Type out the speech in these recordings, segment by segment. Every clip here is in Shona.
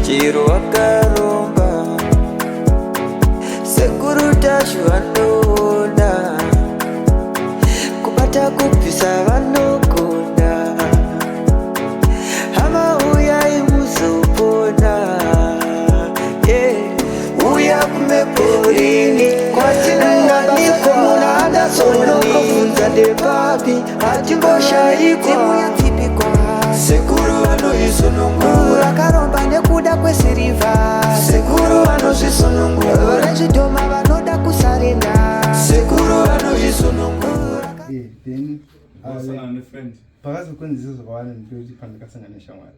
Chero wakaromba, Sekuru Tasvu vanoona, kubata kubvisa vanogona. Hama, uyai muzopona, yeah. Uya kumeporini kwatinowanikwa muna Anderson, ndepapi hatimboshaikwa. Sekuru vanoisunungura. Vakaromba nekuda kwesirivha. Sekuru vanozvisunungura. Vezvidhoma vanoda kusarenda. Sekuru vanozvisunungura. Then Wasangana nefriend. Pakazokonzesa zvakawanda ndepekuti pandakasangana neshamwari.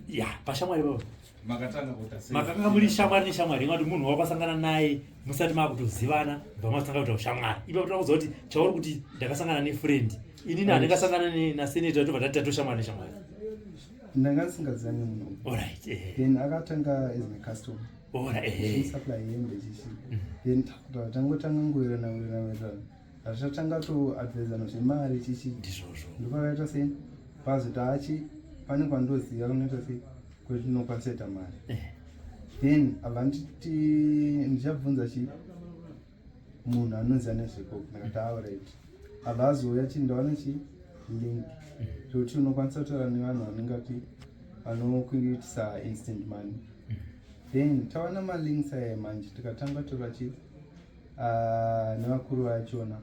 Ya, pashamwari baba. Makatanga kuita sei? Makanga muri shamwari neshamwari, ingati munhu wakasangana naye musati makutozivana, bva matanga kuita ushamwari. Ipapo toda kuziva kuti chauri kuti ndakasangana nefriend, inini handingasangana nasenator tobva tati tatoshamwari neshamwari. Ndanga ndisingazivani nemunhu. Alright. Then akatanga as my customer. Supply hembe chichi. Then tangotanga ngowirirana, wirirana, wirirana, hazvichatanga toadvisana zvemari chichi. Ndizvozvo. Ndopakaita sei, pazoti achi pane kwandoziva kunoita sei kuti tinokwanisa ita mari. Then abva nditi ndichabvunza chi munhu anoziva nezvekoko. Ndakati alright. Abva azouya chi ndaona chi link zvekuti unokwanisa kutaura nevanhu vanongati vanokuitisa instant money. Then tawana malinks aya manje, tikatanga tora chi nevakuru vachona,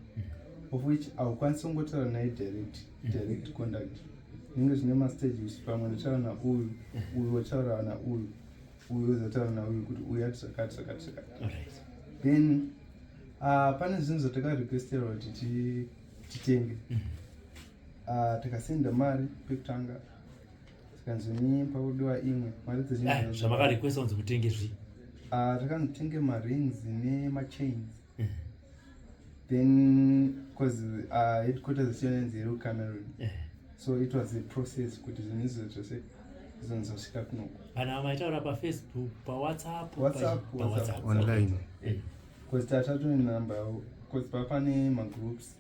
of which haukwanisi kungotaura naye direct contact. Zvinenge zvine mastages, pamwe ndotaura nauyu, uyu wotaura nauyu, uyu wozotaura nauyu kuti uyu ati zvakati, zvakati, zvakati. Then pane zvinhu zvatakarequesterwa kuti titenge. Tikasenda mari pekutanga, tikanzoni pakudiwa imwe mari. Zvamakarequesta kunzi mutenge zvi? Takanzotenge marings nemachains. Then because headquarters yachionenzi iri kuCameroon, so it was a process kuti zvinhu izvo zvose zvizonzosvika kunoko. Vanhu maitaura paFacebook, paWhatsApp? WhatsApp. PaWhatsApp. Online. Because tatatone number yavo, because papane magroups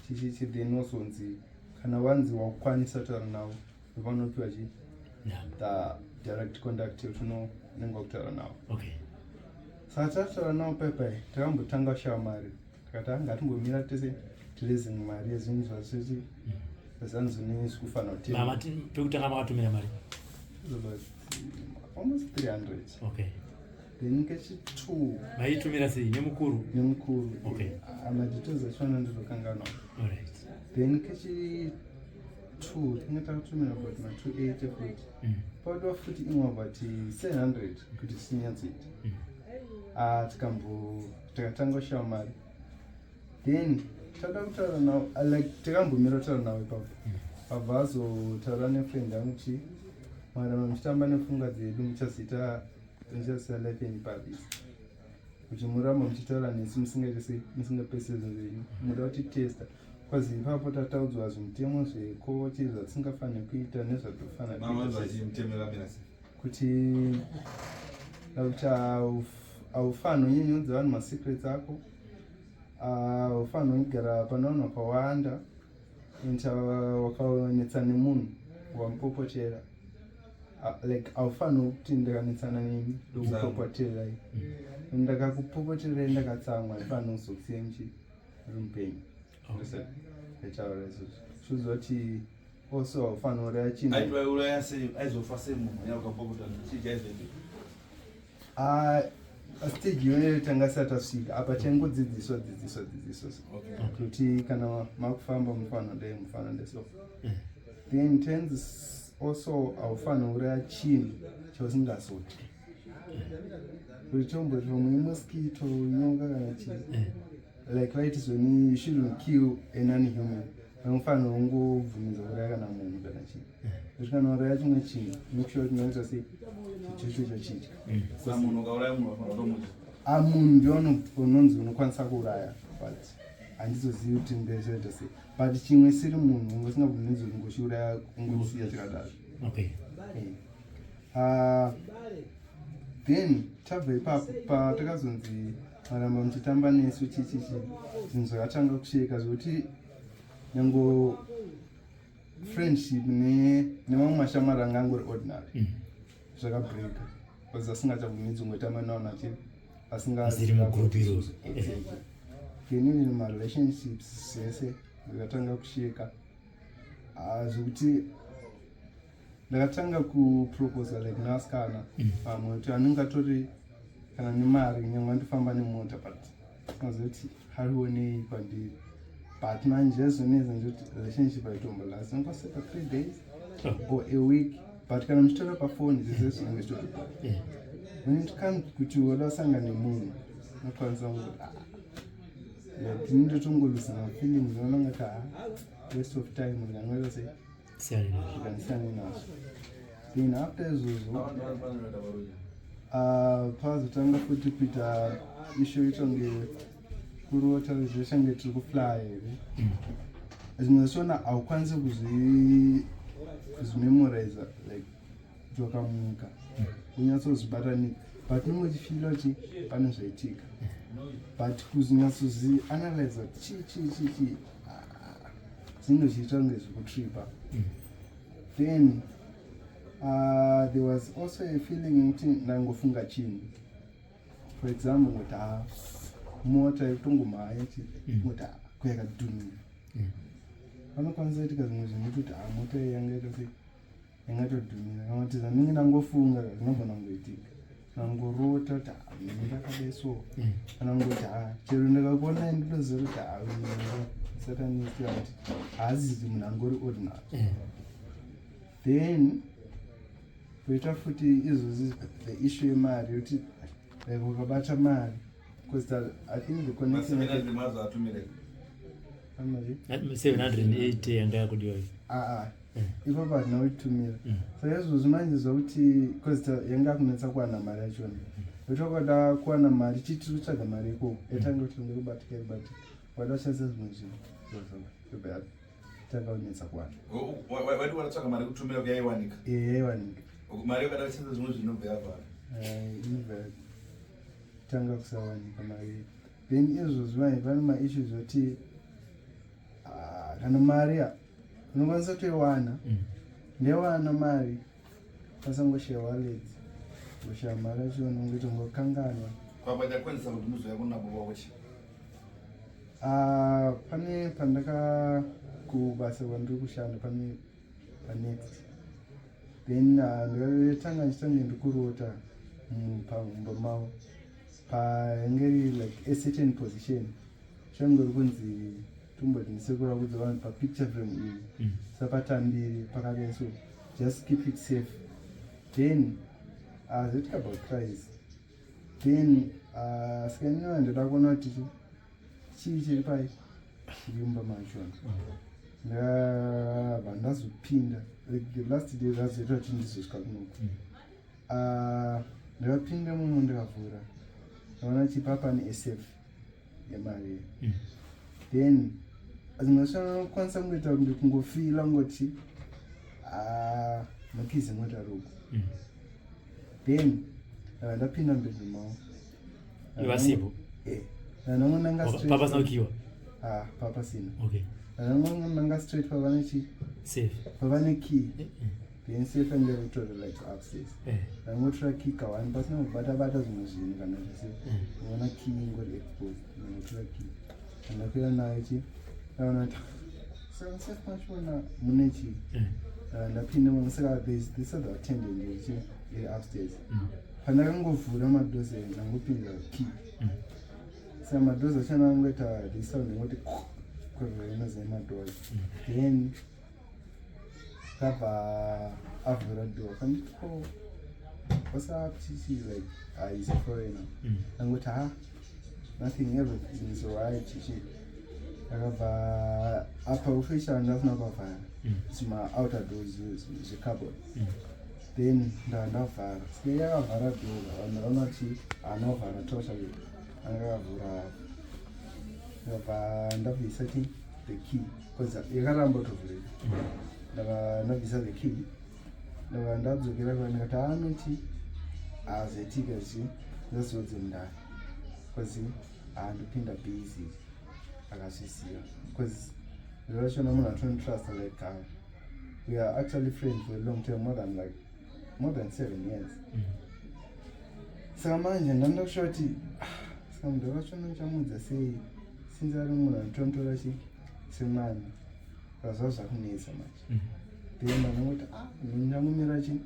chichichi. Then wozonzi kana wanzi wakukwanisa kutaura navo, ndopanopiwa chi Number. The direct contact yekuti unonenge wakutaura navo. Saka tataura navo paipai, takambotanga kushava mari. Tikati angatimbomira tese tirezing mari yezvinhu zvasiti zvanzoni zvikufanira kutenga. Mama, pekutanga makatumira mari? About almost 300. Then kechi2. Maitumira sei, nemukuru? Nemukuru. Madetails achona ndinokanganwa. Then kechi2 tinge takatumira about ma280 futi. Paudiwa futi imwe about 700 kuti sinyatsoita. Ah, tikambo tikatanga kushava mari. Then tada kutaura navo, like takambomira kutaura navo ipapo. Abva azotaura nefriend yangu chi maramba muchitamba nepfungwa dzedu, muchazoita, muchasiya life yenyu pabisi kuti muramba muchitaura nesu, musingaite sei, musingapese zvinhu zvenyu, muda kutitesta. Kwazi ipapo tataudzwa zvimutemo zvekoti zvatisingafaniri kuita nezvatofanira Mama kuita. Vachimutemera sei? Kuti haufaniri unyanyudza vanhu masecrets ako, haufaniri kugara pane vanhu vakawanda, and wakanetsa nemunhu wamupopotera. Like haufaniri kuti ndakanetsana nemi ndokupopoterai, ndakakupopoterai ndakatsamwa, haifaniri kuzokusiya muchi uri mupenyu. Ndataura izvozvo, shuziva kuti also haufaniri uraya chinhu. Aitouraya sei? Aizofa sei munhu yakapopota? Chii chaizoitika? Ah, stage iyoyo tanga sati tasvika apa, chaingodzidziswa, dzidziswa, dzidziswa kuti kana makufamba mufanira dai, mufanira dai. So then tens also haufaniri uraya chinhu chausingazodyi, kuti tomboti pamwe imosquito, nyoka kana chii. Like vaiti zvoni you shouldn't kill a non-human, vanofanira kungobvumidza kuraya kana munhu kana chii, kuti kana uraya chimwe chinhu, make sure kuti unoita sei chicho chachidya. Saka munhu ukauraya munhu wafanira kutomudya? Ah, munhu ndio unonzi unokwanisa kuuraya, but handizozivi kuti ndezoita sei, but chimwe siri munhu unge usingabvumidzwi kungochiuraya, kungosiya chakadaro. Eh. Ah, then tabva ipapo, patakazonzi maramba muchitamba nesu chichichi, zvinhu zvakatanga kusheka zvekuti nyango friendship nemamwe mashamwari anga angori ordinary zvakabreaka. Because asingachabvumidzi kungotamba nevanhu achi Asiri mugroup iroro. Exactly. Inini marelationships zvese ndakatanga kusheka. Ah, zvekuti ndakatanga kuproposa like nevasikana vamwe kuti anenge atori kana nemari, nyangwe andifamba nemota, but azoti harionei kwandiri. But manje yazonetsa ndekuti relationship haitombolast, ingoseta 3 days or a week, but kana muchitora pafoni zvese zvinenge zvichitotopa. When it comes kuti woda kusangana nemunhu, unokwanisa kungoti, "Ah, like ini ndotongoluza mafeelings." Unoona ngati, "Ah, waste of time." Ndikangoita sei? Siyana nazvo. Zvikanisiyane nazvo. Then after izvozvo, ah, pazotanga futi kuita issue itonge kurota zvechange tiri kufly here. Zvimwe zvachona haukwanisi kuzvimemoriza, like kuti wakamuka unyatsozvibatanidza, but unenge uchifeela kuti pane zvaitika, but kuzonyatsozvianalyza kuti chii chii chii chii, ah, zvinenge zvichiita kunge zvikutripa. Then there was also a feeling yekuti ndangofunga chinhu, for example ngoti, ha, mota yekutongomhanya chi, ngoti, "Ah, kuyakadhumira." Panokwanisa kuitika zvimwe zvinhu kuti, ha, mota iyi yangaita sei, yangatodhumira, kana kuti zvandinge ndangofunga zvinogona kungoitika, nangorota kuti, "Ah, mini ndakadai so," kana ngoti, ha, chero ndakakuonai ndinoziva kuti, ha, satanist, kana kuti haazizi munhu angori ordinary. Then poita futi izvozvi the issue yemari, yekuti like ukabata mari, because I think the connection Mazo atumireka. Amari? 780 yanga yakudiwa iyi. Aa, ipapo hatina kuitumira. Saka izvozvi manje zvakuti because yanga kunetsa kuwana mari yachona, kuti wakada kuwana mari, chitiri kutsvaga mari ikoko, yatanga kuti ringe kubatika ibatika, wada kushandisa zvimwe zvinhu, yobva yatanga kunetsa kuwana. Wadi wadatsvaga mari kutumira kuyaiwanika? Ee, yaiwanika. Mari yakada kushandisa zvimwe zvinhu inobva yavhara. Inobva yatanga kusawanika mari. Then izvozvi manje pane maissues oti, ah, kana mari unokwanisa kutoiwana. Ndewana mari, pasangosheya wallet, ngoshaya mari yacho, unongoita ngokanganwa. Kwapa chakwanisa kuti muzouya kunabo vaochi? Ah, pane pandaka kubasa kwandiri kushanda, pane panext, then ndakatanga ndichitange ndikurota pamumba mavo, painge iri like a certain position, change ri kunzi tomboti ndisekura kudza vanhu papicture frame iyi. Sapatambiri pakadai, so just keep it safe. Then zoitika about price. Then saka inova ndoda kuona kuti chii chiri pai chiri mumba machona. Ndabva ndazopinda, like the last day razoita kuti ndizosvika kunoku. Ah, ndakapinda mumo, ndikavhura, ndaona chipa pane asafe yemari. Then zvimwe zvinokwanisa kungoita kunge kungofeela ngoti, ah, makeys emota ruko. Then ndabva ndapinda mubedroom mavo. Ivasipo? Eh, ndanongonanga straight. Papasina kukiwa? Ah, papasina. Okay. Ndanongonanga straight pava nechi Safe. Pava nekey. Then safe yange kutora like upstairs. Ndangotora key kawani pasina kubata bata zvimwe zvinhu kana zvese. Unoona key ingori exposed, ndangotora key, andakwira nayo chi, ndaona kuti saka safe machona mune chi. Ndapinda mumo, saka there's this other attendant irichi iri upstairs. Pandakangovhura madoors, ndangopinza key. Saka madoors achona angoita this sound ingoti kureva inoziva madoors. Then kabva avhura door, kanditi, "Oh, what's up?" Chichi, like, he's a foreigner. Angoti, "Ha, nothing, everything is alright." Chichi akabva apa official ndasina kuvavhara zvima outer doors zvecupboard. Then ndava ndavhara, saka iye akavhara door, vanhu vaona kuti anovhara totally, anga akavhura. Ndabva ndabvisa chi the key, because yakaramba kutovhurika. Ndabva ndabvisa the key, ndabva ndadzokera kwa, ndikati anoti azoitika chi ndazodze mundani, because handopinda busy. Akazviziva, because zvachona munhu atonitrust, like we are actually friends for a long time, more than 7 years. Saka manje ndanda kushuwa kuti ah, saka munhu wacho ndichamudza sei since ari munhu anotontora chi semwana. Saka zvava zvakunetsa manje. Then ndangoti ah ndangomira chi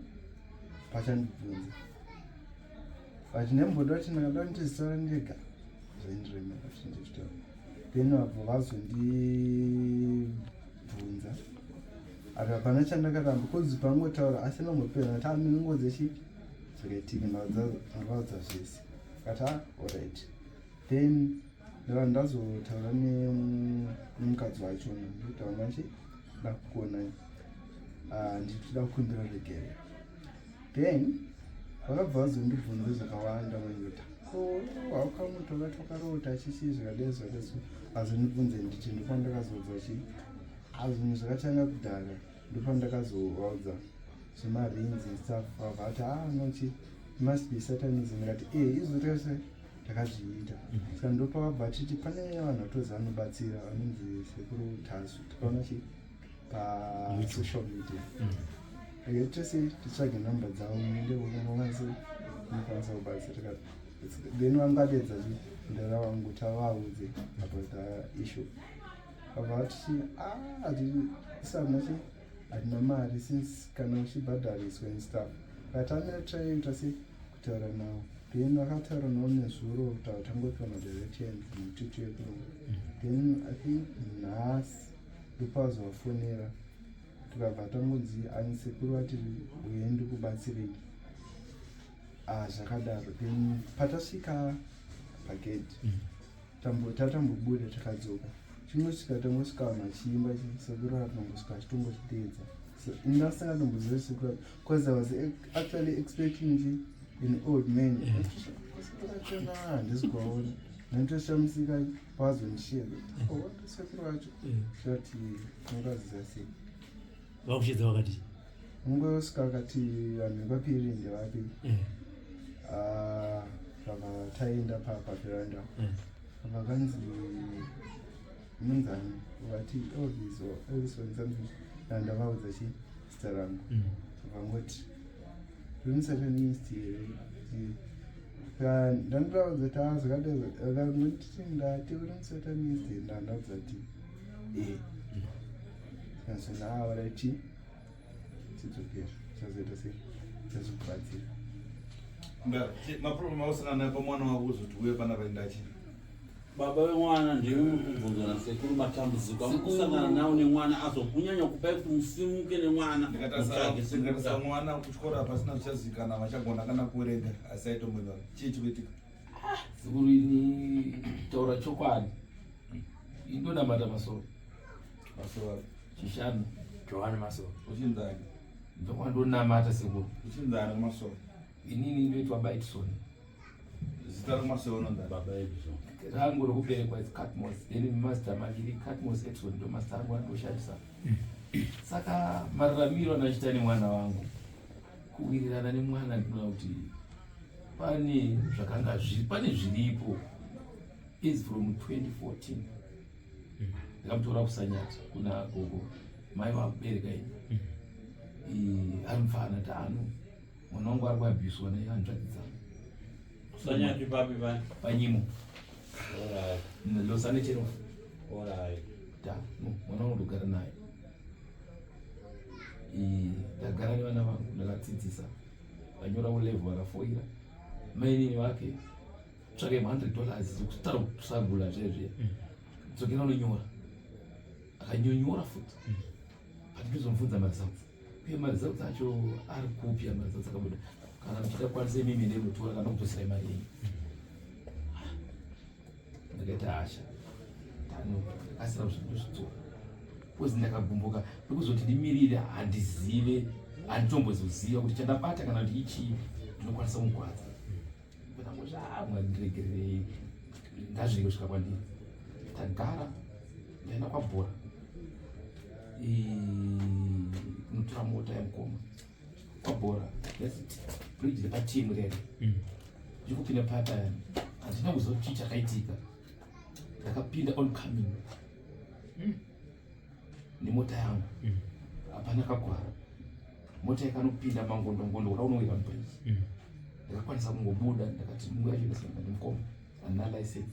pachandibvunza. But ndemboda kuti ndakada kuti ndizitaura ndega zvaindiremera kuti ndizvitaura. Then vabva vazondibvunza ati hapana chandakaramba kozi pangotaura asi ndambopera ati aminongodze chi zvakaitika ndavaudza zvese kati a alright. Then ndava ndazotaura nemukadzi wacho ndikutaura nachi ndakukuonai ndikuda kukumbira regerero. Then vakabva vazondibvunza zvakawanda manyota ko wakamutora twakarota chichi zvakadai zvakadai so azondibvunze nditi ndopandakazoudza chi zvinhu zvakatanga kudhara ndopandakazovaudza zvemarings and stuff vabva vati ah no chi must be satanism. Ndikati e izvo tese takazviita. Saka ndopavabva titi pane vanhu vatozi vanobatsira vanonzi Sekuru Tasu tikaona chi pasocial media. Rege tese titsvage namba dzavo muende unokwanisa kubatsirika. Then vangadedza chi ndara vangu tavaudze about the issue. Vabva vati ah isana chi hatina mari since kana uchibhadhariswa and stuff. But amira taiita se kutaura navo. Then vakataura navo nezuro tangopiwa madirections mutiti yekuno. Then I think nhasi ndopazovafonera tikabva tangonzi ani sekuru vati uye ndikubatsirei. Ah, zvakadaro. Then patasvika pagedhi tatambobuda takadzoka chingosvika tangosvika vanhu vachiimba sekuru atongosvika achitongotidedza. So ndasingatomboziva sekuru because I was actually expecting chi an old man. Sekuru handisi kuvaona ndatoshamisika pavazondishedza oh sekuru vacho zvati ungaziva sei vakushedza vakati ungosvika vakati vanhu vepapiri ndevapi. Zvabva taenda paveranda vakanzi munzani vati Elvis or Elison something ndavaudza chi zita rangu. Vangoti uri musatanist here? Ndandaudza kuti a zvakadai ndati uri musatanist here? Ndandaudza kuti e zvinaura chi tidzokera chazoita sei chazokubatsira. Maproblem ausangana nayo pamwana wako kuzoti uye panapa ndachi Baba vemwana ndimi muri kubvunzwa nasekuru matambudziko amukusangana nawo nemwana azokunyanya kupai kuti musimuke nemwana mutsvage ndikatarisa sekuru. Mwana kuchikoro pasina zvichazikana vachagona kana kuverenga asi aitombonyora chii chikuitika? Sekuru, ini taura chokwadi, indonamata masoro. Masoro? Chishanu. Johani Masoro. Uchinzani? Ndokwandonamata, sekuru. Uchinzani kumasoro? Inini ndoitwa Baitson. Zita remasoro unonzani? Baba Edison. Rangu rokuberekwa is Catmos, then mazita maviri, Catmos Edson ndo mazita angu andoshandisa. Saka mararamiro andachiita nemwana wangu, kuwirirana nemwana, ndinoona kuti pane zvakanga zviri, pane zviripo. Is from 2014 ndakamutora kuSanyati kuna gogo mai vakubereka ini. Ari mufana tano, mwana wangu ari kuabhuswa nehanzvadzi dzangu. Sanyati papi pani? Panyimo. Alright. Losane chero. Alright. Ta no mwana wangu ndogara naye. Ndagara nevana vangu, ndakadzidzisa vanyora ulevel, vakafoira. Mainini vake tsvake $100 dzekutara kusagula zvezve, dzokera unonyora. Akanyonyora futi, but ndizomubvunza maresults uye maresults acho ari kupi? Maresults akabuda, kana muchida kwanisa imimi ndinotora kana kudzoserai mari yenyu. Ndakaita hasha tano, ndakasira ndozvidzora because ndakagumbuka pekuzoti ndimirire handizive, handitombozoziva kuti chandabata kana kuti ichii ndinokwanisa kumukwadza. Ndangoti ah, Mwari ndiregererei, ngazvirege kusvika kwandiri. Tagara, ndaenda kwabhora kunotora mota yamukoma kwabhora bridge repatimu rere ndikupinda paya, handina kuziva kuti chii chakaitika. Ndakapinda oncoming nemota yangu, hapana kagwara, mota yakanopinda mangondongondo kuda unowira mubridge. Ndakakwanisa. Ndakakwanisa kungobuda ndakati nguva yacho ndasanga ndimukoma handina license.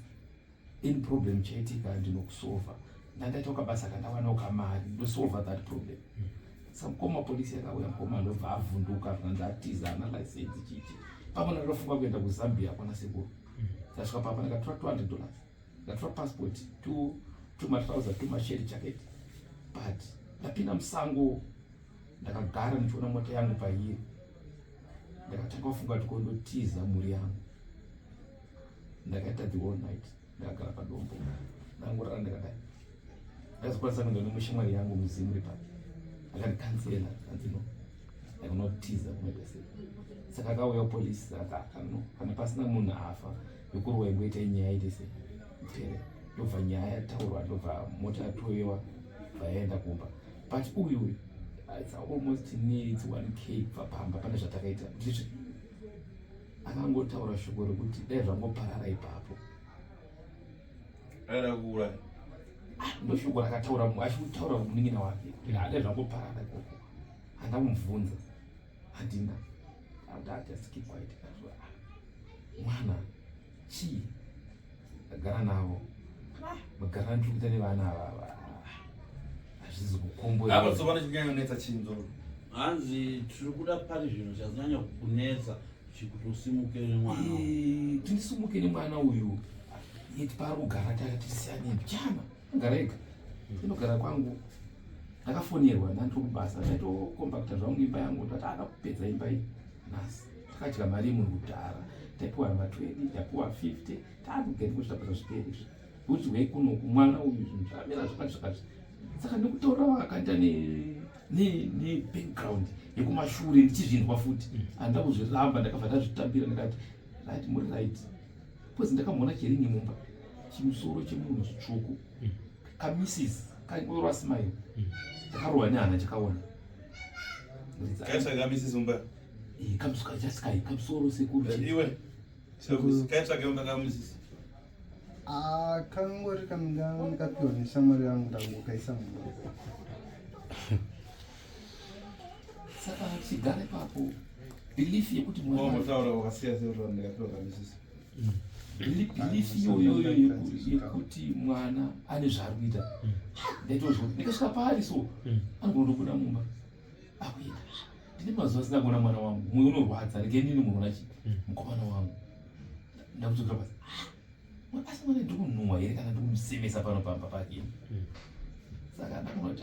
Any problem chaitika ndinokusova. Ndandaitawo kabasa kandawanawo kamari ndosova that problem. Saka mukoma polisi yakauya mukoma ndobva avhunduka zvanzi atiza haana license chichi. Pamwe ndatofunga kuenda kuZambia kwana sekuru. Ndasvika papa ndakatora $200. Ndatora passport, two matrauser, two masheri jacket. But ndapinda musango ndakagara ndichiona mota yangu pairi. Ndakatanga kufunga kuti kondotiza mhuri yangu. Ndakaita the whole night ndakagara padombo. Ndangorara ndakadai. Ndakazokwanisa kuenda nemushamwari yangu muzimu ri pake. Akandikansela kanzi no. Ndakunotiza kunoita sei. Saka akauya polisi akati akano kana pasina munhu afa yokurwa ingoita nyaya ite sei. Ipere. Ndobva nyaya yataurwa ndobva mota yatoyewa bva yaenda kumba. But uyu it's almost near it's 1k kubva pamba pane zvatakaita. Ndizvo akangotaura shoko rekuti dai zvangoparara ipapo. Aida kuuraya. Ndoshoko rakataura achitaura kumunin'ina wake kuti dai zvangoparara ikoko. Handina kumubvunza. Handina. I just keep quiet. Mwana chii? Ndagara navo. Magara ndiri kuita nevana ava. Hazvizi kukomborera. Apa tsopano chinyanyonetsa chinzo. Hanzi tiri kuda pari zvino chazonyanya kukunetsa chikuti usimuke nemwana. Tindisimuke nemwana uyu. Yeti paari kugara takati siyane chana. Agara ega. Inogara kwangu. Ndakafonerwa ndandiri kubasa ndaitokombakta zvangu imba yangu ndati ada kupedza imba iyi nhasi. Takadya mari yemunhu kudhara. Taipiwa ma20, tapiwa 50, taakugenda kusvika basa zvipere izvi. Kuti wei kunoku mwana uyu zvinhu zvakamira zvakati zvakati. Saka nekutaura vakaita ne background yekumashure ndichizvinzwa futi. Handina kuzviramba ndakabva ndazvitambira ndakati right muri right. Because ndakamuona cheringi mumba chimusoro chemunhu chitsvuku. Kamisis kaingorwa smile. Ndakarohwa nehana chakaona. Kaitsvaga misisi mumba. Kamusuka just kai kamusoro sekuru. Iwe. Kaitsvaga mumba kamisisi. Kangori kanga ndikapiwa neshamwari yangu ndangokaisa mumba. Saka chigara ipapo belief yekuti mwana Wambotaura wakasiya sei kuti ndikapiwa kamisisi. Belief iyoyoyo yekuti mwana ane zvaari kuita. Ndaitozvo ndikasvika paari so anogona kutobuda mumba akuenda. Ndine mazuva asina kuona mwana wangu, mwoyo unorwadza rege nini munhu ona chi mukomana wangu. Ndakudzokera pasi. Asi mwana ndiri kunhuhwa here kana ndiri kumusemesa pano pamba pake. Saka ndakuona kuti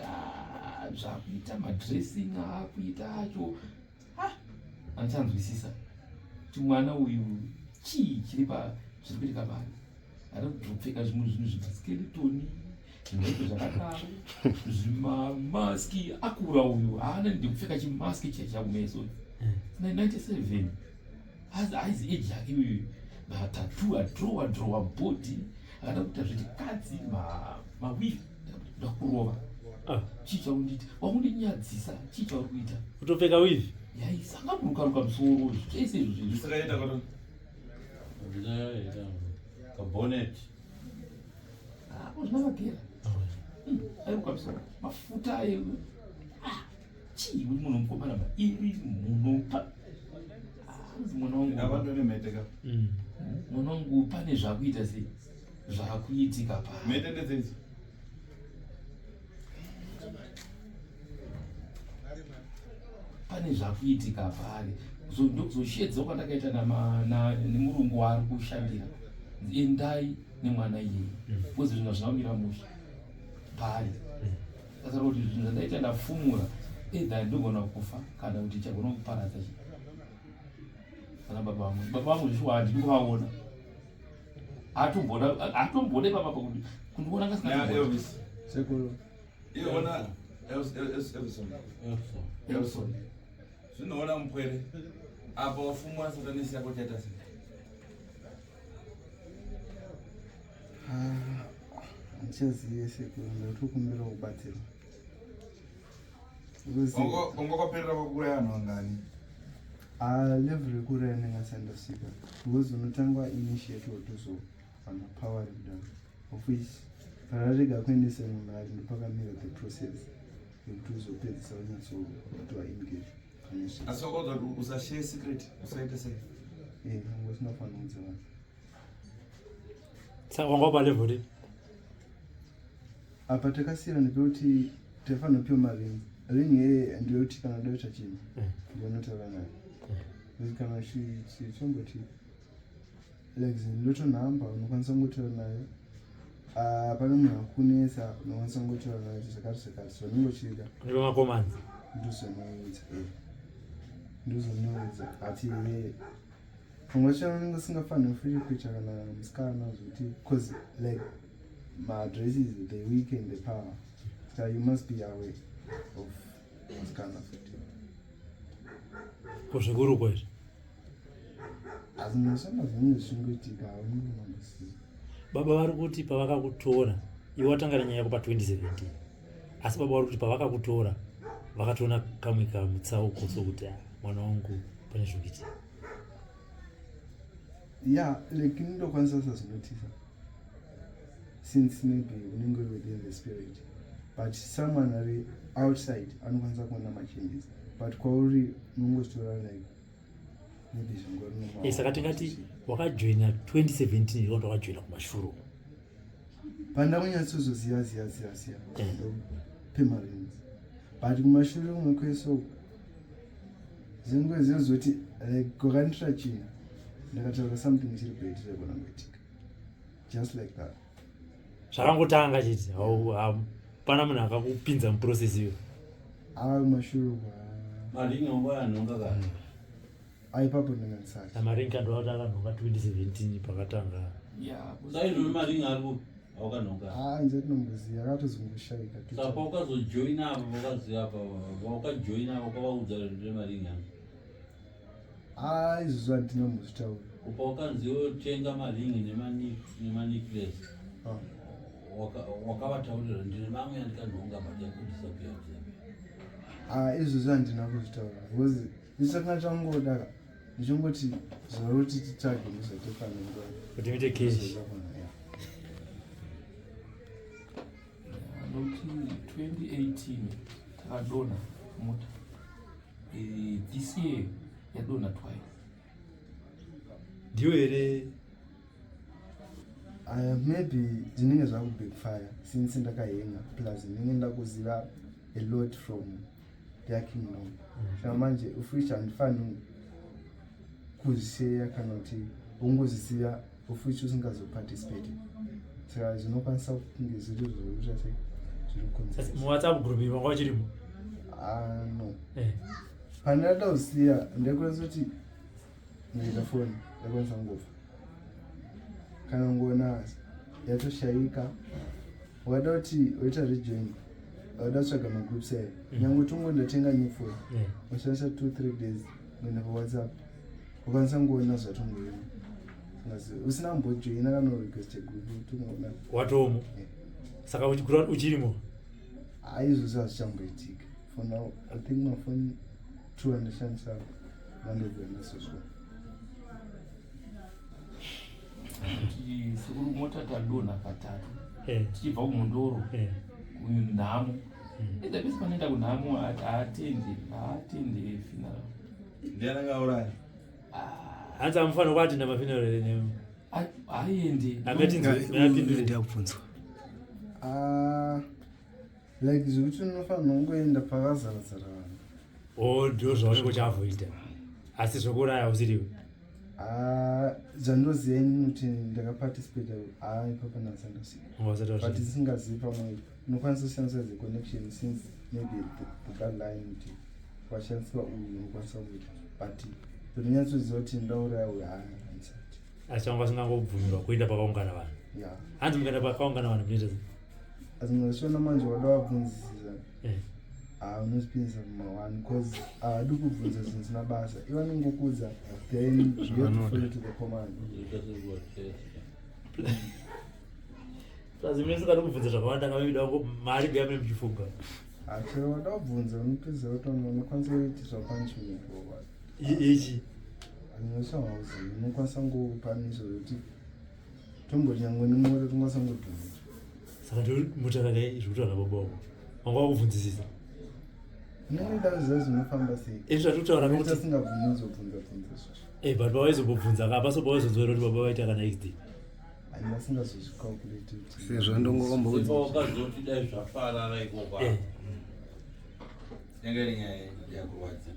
zvakuita madressing aakuita acho andichanzwisisa kuti mwana uyu chii chiri pa zviri kuitika paari. Ari kutopfeka zvimwe zvinhu zvimaskeletoni zvinenge zvakadaro zvimamaski akura uyu haana ndikupfeka chimaski chaicha kumeso. 97 haizi age yake iyoyo. Matatu adrowa drowa body akada kuita zvechikadzi mawivi ndakurova. Chii chaundiita? Wakundinyadzisa. Chii chauri kuita? Kutopfeka wivi? Yaisanga kurukaruka musoro zvese izvo zvinhu. Zvisakaita kono. Kabonet. Zvina magera. Airuka musoro. Mafuta ayo. Chii munhu mukomana iri munhu pa. Mwana wangu. Abantu nemhete ka. Mwana wangu pane zvakuita sei? Zvakuitika pa. Mhete ndedzeidzo. Pane zvakuitika paari. Ndokuzoshedza kwandakaita nemurungu waari kushandira. Endai nemwana iyeye. Because zvinhu hazvina kumira mushe paari. Saka kuti zvinhu zvandaita ndafumura either ndogona kufa kana kuti chagona kuparadza chi. Kana baba vangu. Baba vangu zvishuwa handidi kuvaona. Haatombode baba pakuti kundiona Na Elvis. Sekuru. Iwe ona Elvis. Elson. Zvinoona mupwere. Apa wafumura satanisi yako chaita sei? Handichazive sekuru, ndatokumbira kubatsirwa. Wanga wakaperera pakuuraya vanhu vangani? Level yekuuraya ndingasati ndasvika. Because unotanga initiate wotozowana power rekudaro. Of which pararega kuendesa imwe mari ndopakamira the process yekuti uzopedzisa unyatsoitwa engage pane zvinhu. Asi wakaudza kuti usashare secret, usaite sei? Eh, wanga usingafaniri kuudza vanhu. Saka wanga wapa level ripi? Apa takasiyana nepekuti taifanira kupiwa maring. Ring yeye ndeyekuti kana uda kuita chinhu ndinotaura naye. Kuti kana chichongoti like ndotonhamba unokwanisa kungotaura naye. Ah, pane munhu akunetsa unokwanisa kungotaura naye kuti zvakati zvakati zvaunenge uchiita. Ndipo makomans. Ndozvinoudza, eh. Ndozvinoudza ati eh, pamwe pacho unenge usingafaniri futi kuita kana musikana zvekuti cause like madresses they weaken the power, so you must be aware of musikana futi. Ko zvekurukwa izvi? Asi ndinoshanda zvinenge zvichingoitika, haunongomboziva. Baba vari kuti pavakakutora, iwe watanga nenyaya yako pa2017, asi baba vari kuti pavakakutora vakatoona kamwe kamutsauko sokuti, "Ah, mwana wangu pane zviri kuitika." Yeah, like ndokwanisa sazvinotisa since maybe unenge uri within the spirit, but someone ari outside anokwanisa kuona machanges, but kwauri unongozitora like maybe zvingori normal. Saka tingati wakajoina 2017 iwe wakajoina kumashure uko? Panda kunyatsozoziva ziva ziva ziva pemarings, but kumashure kumwe kwese uku zvinge zvinozoti like kwakanditira chinhu, ndakataura something chiri bad chaigona kuitika just like that. Zvakangotanga chiti hapana munhu akakupinza muprocess iyo? Ava kumashure uku. Maringi wangu ayanhonga kare? Aipapo ndinganisati. Amaringi andova akanhonga 2017 pakatanga. Saizvozvo maringi ari kupi awakanhonga? Haa, nje tinomboziva akatozongoshaika. Saka paukazojoina apa, vakaziva apa vaukajoina, wakavaudza remaringi ano? Haa, izvozvo handinombozvitaura. Upa wakanzi tenga maringi nemanecklace, wakavataurira ndine mamwe andikanhonga but yakudisappear disappear? Ah, izvozvo handina kuzvitaura because ichakanga changoda ndichingoti zuva roti titsvage ndizvatofanira. Kuti muite cash. Nokuti 2018 takadonha mota. This year yadonha twice. Ndiyo here? Maybe zvinenge zvakubackfire since ndakahenga, plus ndinenge ndakuziva a lot from their kingdom. Saka manje ufuichi handifaniri kuzvisheya kana kuti ungozvisiya ufuichi usingazoparticipate, saka zvinokwanisa kunge zviri zvokuita sei zviri kukonzeresa. MuWhatsApp group iyi wanga uchirimo? Ah, no. Pandada kusiya ndaikwanisa kuti ndaita foni ndaikwanisa kungofa kana ngona yatoshayika. Wakada kuti waita rejoin, wakada kutsvaga magroups ayo, nyange tongo ndatenga new phone, washandisa 2-3 days, kuenda paWhatsApp wakwanisa kungoona zvatongoona usina kumbojoina kana request group, tongoona. Watomo. Saka uchikura uchirimo? Haizvozvo hazvichamboitika. For now I think mafoni two andishandisa vandobva ndasoswa. Kuti sekuru, mota tadonha katatu tichibva kuMhondoro kunhamo. Enda pese panoenda kunhamo haatendi, haatendi funeral. Ndiani akauraya? Hanzi amufanira kuatinda mafuneral here nemi? Haaendi. Amapindure. Ndiyakubvunzwa. Ah, like zvekuti unofanira kungoenda pakazara-zara vanhu. O, ndo zvaunenge uchiavoida, asi zvokuuraya usiriwe? Ah, zvandoziva inini kuti ndakaparticipata, haa, ipapo ndasandasiya. Wasati but wasvika. tisingazivi pamwe unokwanisa kushandisa the connection since maybe the bloodline kuti washandiswa uyu unokwanisa kuita, but ndinonyatsoziva kuti ndauraya uyu, haa, handisati. Asi vanga vasingangobvumirwa kuenda pakaungana vanhu? Ya. Hanzi mukaenda pakaungana vanhu munoita sei? Asi mungazviona manje wada wabvunzisisa, Eh. ah, unozvipinza mumawani because haadi kubvunza zvinhu zvisina basa, ivanongokudza, then you have to follow to the command. Plus munosingadi kubvunza zvakawanda kamamida mari beya mune muchifunga. Achero wada kubvunza unopedza kuti unokwanisa kuitiswa punishment or what. Ichi? Andinoshauzivi, unokwanisa ngopaniswa zvekuti tomboti nyangwe nemota tongakwanisa ngodhumira. Saka ndimutakakai zviri kutaura baba wako, wanga wakubvunzisisa? Unenge kuziva zvinofamba sei. Izvi zvatokutaura Unoita nokuti usingabvumidzwe kubvunza bvunza izvozvo. But pawaizobvunza ka paso pawaizonzwera kuti baba vaita kana accident. Handina asingazozvicalculate kuti Sezvo ndongokomboudza. Sepa wakazoti dai zvafarara ikoko. Yanga iri nyaya yakurwadza.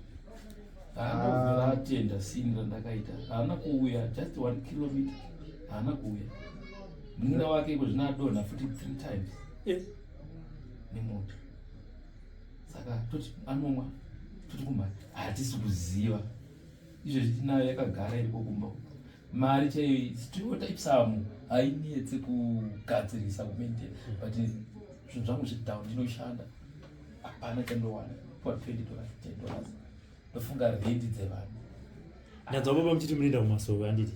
Haana kubvira atenda sini randakaita, haana kuuya just 1 kilometer, haana kuuya. Munin'ina wake iko zvino adonha futi three times nemota. Saka toti anomwa, toti kumhanya, hatisi kuziva. Izvezvi tinayo yakagara iriko kumba. Mari chaiyo, Toyota Ipsum, hainetse kugadzirisa, kumaintain, but zvinhu zvangu zviri down. Ndinoshanda, hapana chandowana pa $20, $10. Ndofunga rendi dzevanhu. Ndanzwa baba muchiti munoenda kumasoko, handiti?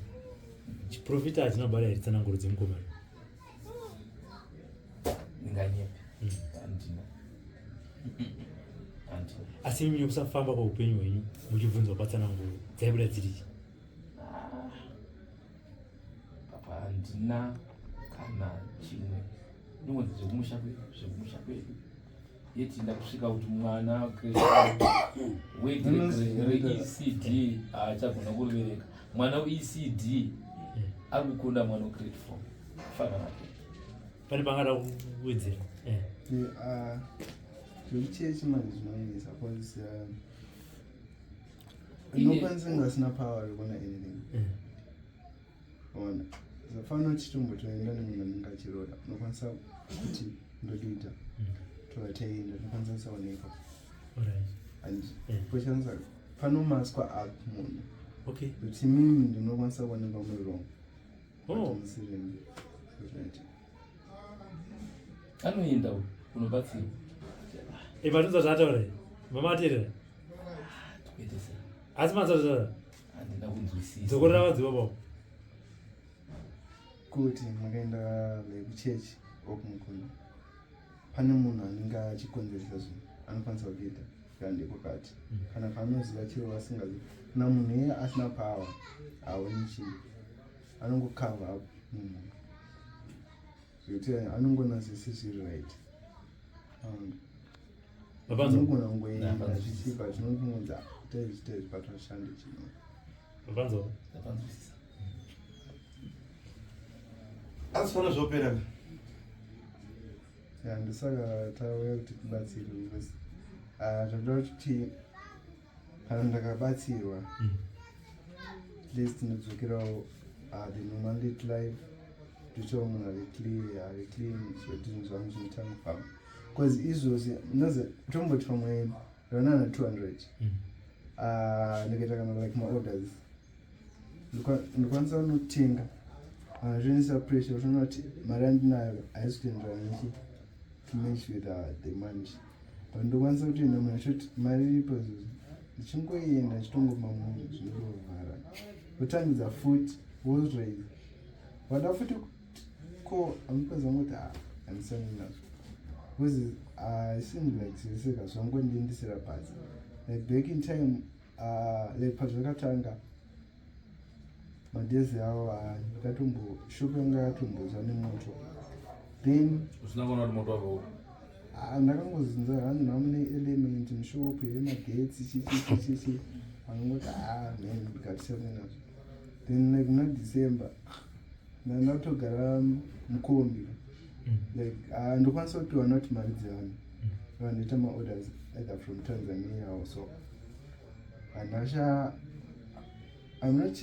Chiprofita hachina kubara here tsananguro dzemukomana? Ndinganyepe. Handina, handina. Asi imi kusafamba kwaupenyu hwenyu, muchibvunzwa patsananguro dzaibuda dzirichi? Papa, handina kana chimwe. Ndingonzi zvekumusha kwedu, zvekumusha kwedu. Yeti ndakusvika kuti mwana wedhi reECD haachagona kurivereka. Mwana weECD ari kukunda mwana wegrade 4 fana nake. Pane pangada kuwedzera? Zvekuchechi manje zvinonetsa because unokwanisa kunge asina power yekuona anything. Ona, zvafanira kuti chitombotoenda nemunhu anenge achiroda, unokwanisa kuti ndodida, tova taenda, unokwanisa kusaonekwa. And pochanza panomaskwa up munhu kuti mimi ndinokwanisa kuonekwa muri wrong, but musiri right. Anoenda kunobatsirwa. Matunza zvaataura here? Mamateerera? Kuite sei? Asi manzazvataura? Handina kunzwisisa. Dzokorera vadziva baba. Kuti makaenda like kuchechi or kumukunda, pane munhu anenge achikonzeresa zvinhu, anokwanisa kuita kandi kwakati kana paanoziva chiro vasingazivi. Kana munhu iye asina power, haoni chii, anongocover up munhu zvekuti anongona zvese zviri right. Mapanzwa? Unogona kungoenda Ndapanzwisisa. zvichipa zvinongonza taizvi taizvi, but vashande chino. Mapanzwa? Ndapanzwisisa. Asi fana zvopera. Ya, ndosaka tauya kuti tibatsirwe because zvakuda kuti kana ndakabatsirwa, at least ndodzokerawo the normal life, ndoitawo munhu ari clear, ari clean, zvekuti zvinhu zvangu zvinotanga kufamba. Because izvozvi unozi tomboti pamwe ndaonana 200, ndikaita kana like maorders, ndokwanisa kunotenga zvinoisa pressure, utoona kuti mari yandinayo haisi kuenderana nechi to match with the money. But ndokwanisa kutoenda munhu achoti mari iripo izvozvo, ndichingoenda ndichitongopa munhu, zvinongovhara, wotangidza futi, woraise, wada futi ko amupedza ngoti handisani nazvo because it seems like zveseka zvangondiendesera pasi. Like back in time, like pazvakatanga madhezi avo, ndakatombo shop yanga yatombozva nemoto, then Usina kuona kuti moto wabva upi? Ndakangozinza hanzi mamune element mushopu yemagetsi chichichichichi, vanongoti ha man, ndikatisane nazvo. Then like muna December ndatogara mukombi, like ndokwanisa kupiwa not mari dzevanhu vandoita maorders either from Tanzania or so, handasha, I'm not.